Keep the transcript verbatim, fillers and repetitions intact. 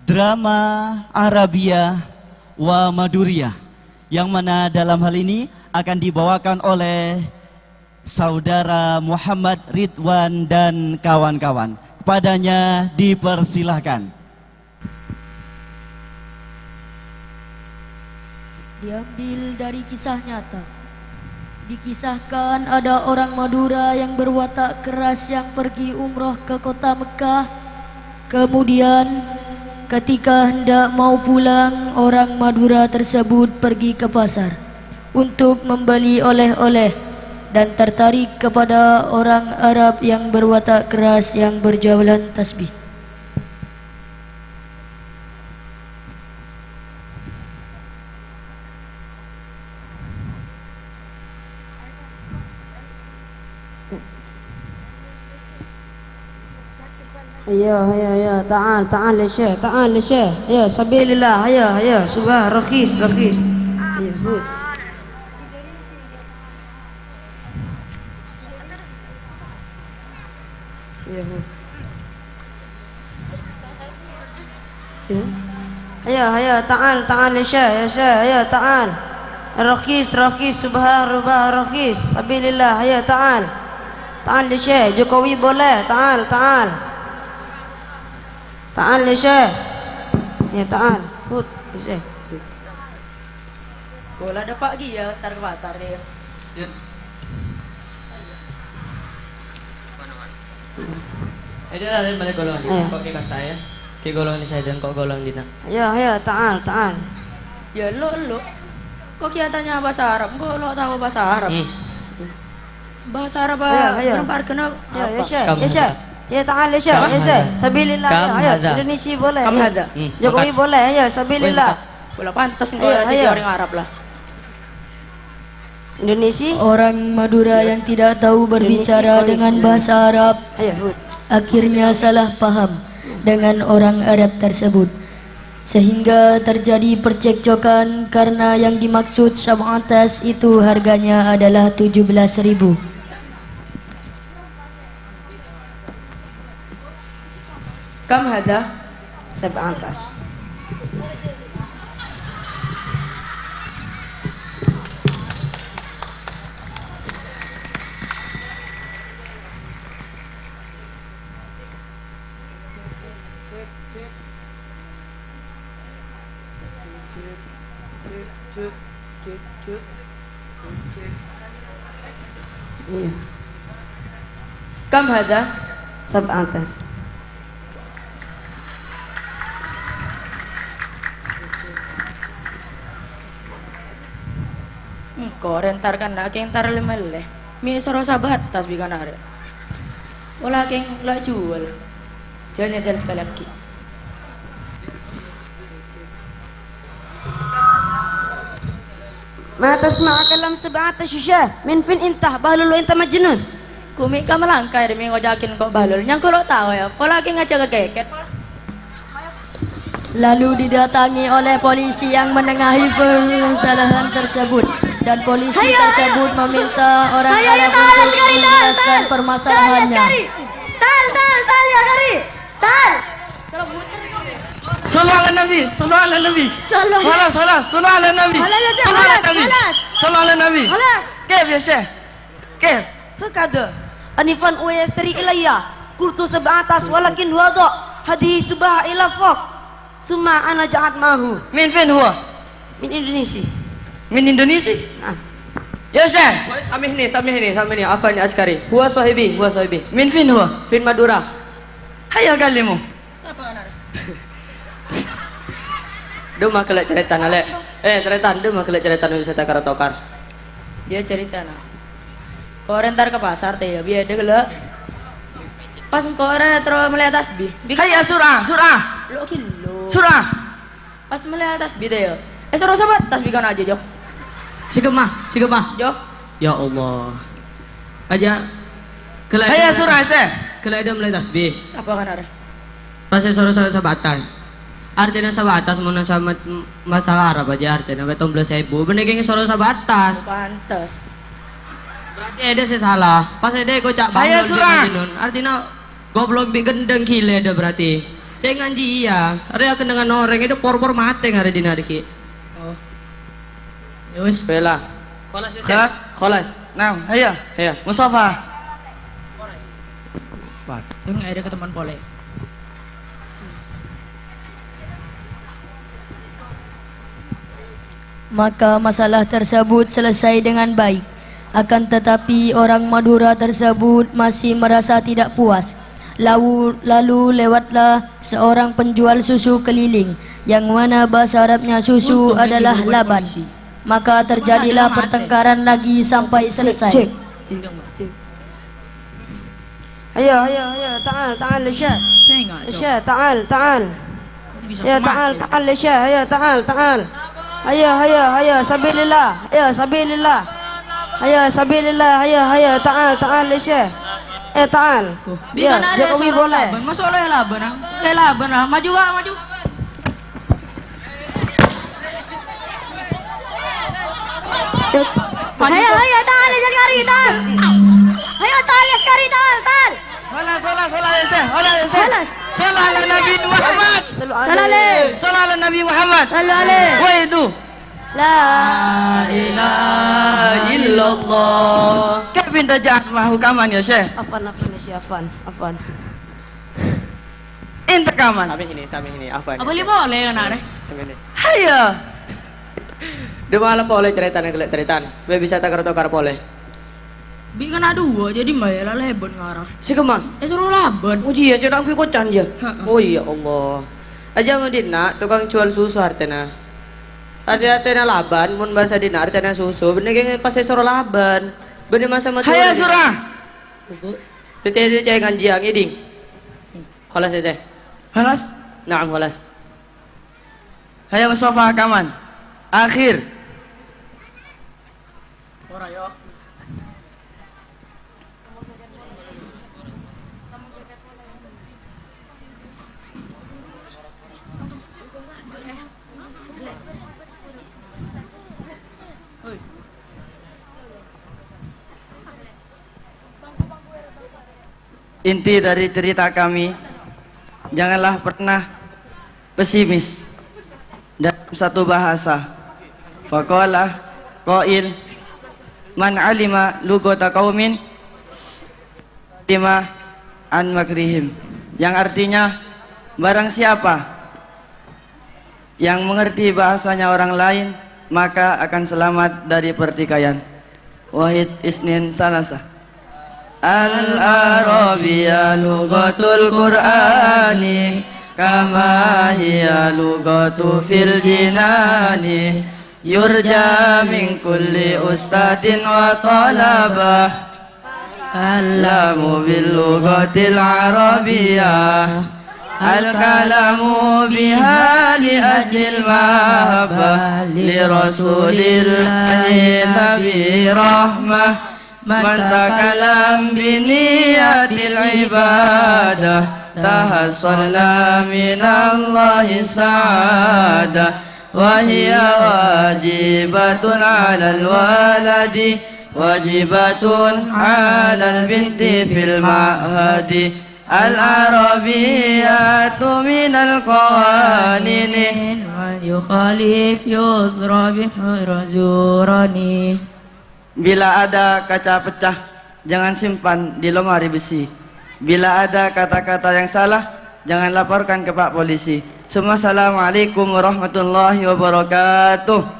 Drama Arabia wa Maduriyah, yang mana dalam hal ini akan dibawakan oleh Saudara Muhammad Ridwan dan kawan-kawan. Kepadanya dipersilahkan. Diambil dari kisah nyata. Dikisahkan ada orang Madura yang berwatak keras yang pergi umroh ke kota Mekah. Kemudian, ketika hendak mau pulang, orang Madura tersebut pergi ke pasar untuk membeli oleh-oleh dan tertarik kepada orang Arab yang berwatak keras yang berjualan tasbih. Ayo, ayo, ayo, ta'al, ta'al ya Syekh, ta'al ya Syekh. Ayo, sabilillah, ayo, ayo, subah, rakhis, rakhis. Ayo, hut. Ayo, hut. Ya. Ayo, ayo, ta'al, ta'al, ya Syekh, ya Syekh, ayo, ta'al. Rakhis, rakhis, subha, rubha, rakhis. Sabilillah, ayo, ta'al. Ta'al, ya Syekh, Jokowi boleh, ta'al, ta'al. Ta'al, ya Syekh. Ya, ta'al. Hut, ya Syekh. Bola dâpa' kèya, entar ka pasar, ya. Ya. Ayo, lah, lain balik golongan. Ayo. Kok kèya saya? Kèya golongan saya dan kok golongan dina. Ayo, ayo, ta'al, ta'al. Ya, lo, lo. Kok kèya tanya bahasa Arab? Kok lo tahu bahasa Arab? Hmm. Bahasa Arab. Ayo, ayo. Berapa harganya? Ayo, ya, apa? Syekh, ya, Syekh. Ya, ta'al, ya, Syekh, ya, Syekh. Sabilillah, ayo, ayo. Indonesia boleh. Kam hadza. Hmm, Jokowi boleh, ayo, sabilillah. Weh, bola pantes engko' jadi orang Arab lah. Indonesia. Orang Madura yang tidak tahu berbicara dengan bahasa Arab akhirnya salah paham dengan orang Arab tersebut, sehingga terjadi percekcokan karena yang dimaksud sab'atas itu harganya adalah tujuh belas ribu. Kam hadza? Sab'atas. Iya. Kam hadza? Sab'atas. Engko' rè entar kana' kè entar lè-mellè. Mè' soro sab'atas bi' kana' rè. Pola kèng la juwal. Jhâ' nyajhâl sakalè aghi'. Ma tasma'u kalam sab'atas ya Syekh, min fin anta, Bahlul anta majnun. Kumè' ka malangka rè mè' ngoca'aghin ko' Bahlul, nyangko' lo' tao ya, pola kèng ngajhâk ka kèkèt. Lalu didatangi oleh polisi yang menengahi permasalahan tersebut, dan polisi tersebut meminta orang Arab untuk menjelaskan permasalahannya. Tal, tal, tal, ya, Kari. Tal. Sallu ala Nabi, sallu ala Nabi. Sallu. Salah, salah, sallu ala Nabi. Salah, ya, Syekh, sallu ala Nabi. Salah. Sallu ala Nabi. Salah. Kèf, ya, Syekh? Kèf? Hakadha. Anifan wa yastari ilayya. Qultu sab'atas walakin huwa dha. Hadhihi subha ila fawq. Summa ana ja'at ma'ahu. Min fin huwa? Min Indonesia. Min Indonesia? Na'am. Ya, Syekh. Samihni, samihni, samihni. Afwan, ya Askari. Huwa sahibi, huwa sahibi. Min fin huwa? Fin Madura. Hayya kallimu. Sapa kana' rè? Dhu ma' ghellâ' carètana, Lè'. Eh, carètana, dhu ma' ghellâ' carètana bisa takar-tokar. Iyâ, carètana. Ko' rè entar ka pasar, tè, ya, bi' adâ ghellâ'. Pas ko' rè terro mellè tasbih. Bi' Hayya sur'a, sur'a. Lo' ghellâ'. Sur'a. Pas mellè tasbih, tè, ya. Eh, soro sab'atas bi' kana' jâ, Jo. Sè ghemma, sè ghemma. Jo. Ya Allah. Aja. Ghellâ' Hayya sur'a, Syekh. Ghellâ' adâ mellè tasbih. Sapa kana' rè? Pas èsoro sa-, sab'atas. Artèna sab'atas mon sa-, ma-, bhâsa Arab jâ artèna pèttong bellâs èbu. Bânnè kèng èsoro sab'atas. Pantes. Berarti adâ sè salah. Pas adâ èkoca' Hayya Bahlul sur'a. Majnun. Artèna goblok bi' ghendheng ghilâ adâ berarti. Sè nganji iyâ, arèya kennengngan orèng, èdhâ por-por matè ngarè dinna' dhâggi'. Oh. Ya wis. Bella. Kholas, ya, Sèh? Kholas. Kholas. Nah, ayo. Ayo. Mustafa. Sèng akhirnya ketemuan polè. Maka masalah tersebut selesai dengan baik. Akan tetapi, orang Madura tersebut masih merasa tidak puas. Lau-, lalu lewatlah seorang penjual susu keliling, yang mana bahasa Arabnya susu adalah laban. Maka terjadilah pertengkaran lagi sampai selesai. Ayo, ayo, ayo, ta'al, ta'al, Isya. Isya, ta'al, ta'al. Ayo, ta'al, ta'al, Isya. Ayo, ta'al, ta'al. Ayo, ayo, ayo, sabilillah. Ayo, sabilillah. Ayo, sabilillah. Ayo, ayo, ta'al, ta'al, Isya. Eh, ta'al. Ayo, Jokowi boleh. Masuk lo ya laban, ah. Eh, laban, ah. Maju, ah, maju. Ayo, ayo, ta'al, ya, sekali, ta'al. Ayo, ta'al, ya, sekali, ta'al, ta'al. Hola, hola, hola, ya, Sèh. Hola, ya, Sèh. Hola. Sholli ala Nabi Muhammad. Sallallahu alaihi. Sholli ala Nabi Muhammad. Sallallahu alaihi. Woi, itu. La ilaha illallah. Kèng pinta jhâ' mahu kaman, ya, Sèh. Afwan, afwan, ya, Sèh, afwan, afwan. Ente kaman. Samè sini, samè sini. Afwan. Apa li polè kana' rè? Samè sini. Hayo. Dâ' mala polè carètana ghellâ' tarètan. Bâ bisa tokar-tokar polè. Bi' kana' duwâ', jadi mbâ' la lèbât ngara. Sè kemma? Eh, soro laban. Oh, iyâ, cè' nanggu kocan, ya? Heeh. Oh, ya Allah. Aja' ma' dinna' tokang jual susu artèna. Artèna laban, mon bhâsa dinna' artèna susu, bânnè kèng pas soro laban. Bânnè masa ma' Hayo, jual. Surah. Bu. Tètè cè' nganjiyâ ngèdhing. Kholas, ya, Sèh? Kholas? Naam, kholas. Hayo, Mustafa, kaman. Akhir. Ora, yo. Inti dari cerita kami, janganlah pernah pesimis dalam satu bahasa. Faqala qail, "Man alima lughata qaumin salima an makrihim." Yang artinya, barang siapa yang mengerti bahasanya orang lain, maka akan selamat dari pertikaian. Wahid, Isnin, Salasa. Al-Arabiyya lughatul Qur'ani, kama hiya lughatu fil jinani. Yurja min kulli ustadin wa talabah. Kallamu bil lughatil arabiyyah. Al-kalamu biha li ajlil mahabbah li Rasulillahi Nabi Rahmah. Man takallam bi niyatil ibadah, tahassalna minallahi sa'adah. Wa hiya wajibatun 'alal waladi, wajibatun 'alal binti fil ma'hadi. Al-Arabiyyatu minal qawanini. Man yukhalif yudhra bihuruzurani. Bila ada kaca pecah, jangan simpan di lemari besi. Bila ada kata-kata yang salah, jangan laporkan ke Pak Polisi. Summa assalamualaikum warahmatullahi wabarakatuh.